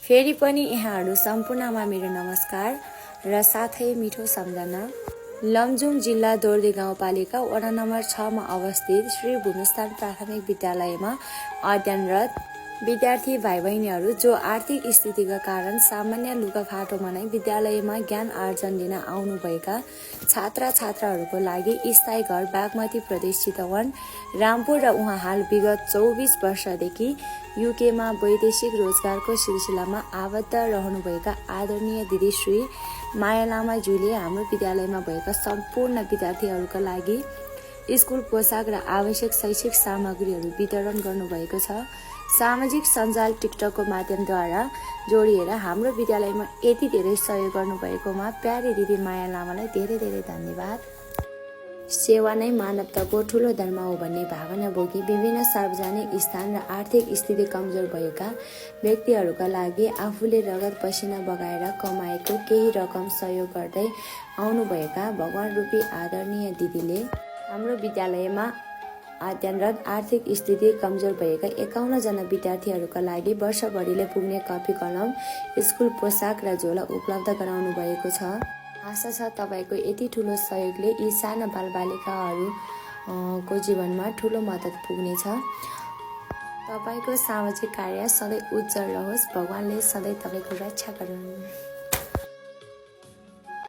फेरि पनि यहाँहरू सम्पूर्णमा मेरो नमस्कार र साथै मिठो सम्झना। लमजुङ जिल्ला दोर्दी गाउँपालिका वडा नम्बर 6 मा अवस्थित श्री भूमिस्थान प्राथमिक विद्यालयमा अध्ययनरत विद्यार्थी भाइ बहिनीहरू जो आर्थिक स्थितिका कारण सामान्य लुगाफाटोमा नै विद्यालयमा ज्ञान आर्जन लिन आउनुभएका छात्र छात्राहरूको लागि स्थायी घर बागमती प्रदेश चितवन रामपुर र उहाँ हाल विगत 24 वर्षदेखि युकेमा वैदेशिक रोजगारको सिलसिलामा आबद्ध रहनुभएका आदरणीय दिदी श्री माया लामाज्यूले हाम्रो विद्यालयमा भएका सम्पूर्ण विद्यार्थीहरूका लागि स्कुल पोसाक र आवश्यक शैक्षिक सामग्रीहरू वितरण गर्नुभएको छ। सामाजिक सञ्जाल टिकटकको माध्यमद्वारा जोडिएर हाम्रो विद्यालयमा यति धेरै सहयोग गर्नुभएकोमा प्यारी दिदी माया लामालाई धेरै धेरै धन्यवाद। सेवा नै मानवताको ठूलो धर्म हो भन्ने भावना बोकी विभिन्न सार्वजनिक स्थान र आर्थिक स्थिति कमजोर भएका व्यक्तिहरूका लागि आफूले रगत पसिना बगाएर कमाएको केही रकम सहयोग गर्दै आउनुभएका भगवान रूपी आदरणीय दिदीले हाम्रो विद्यालयमा अध्ययनरत आर्थिक स्थिति कमजोर भएका 51 जना विद्यार्थीहरूका लागि वर्षभरिले पुग्ने कपी कलम, स्कुल पोसाक र झोला उपलब्ध गराउनु भएको छ। आशा छ तपाईको यति ठूलो सहयोगले यी साना बालबालिकाहरूको जीवनमा ठूलो मद्दत पुग्नेछ। तपाईको सामाजिक कार्य सधैँ उज्जवल रहोस्। भगवानले सधैँ तपाईको रक्षा गरून्।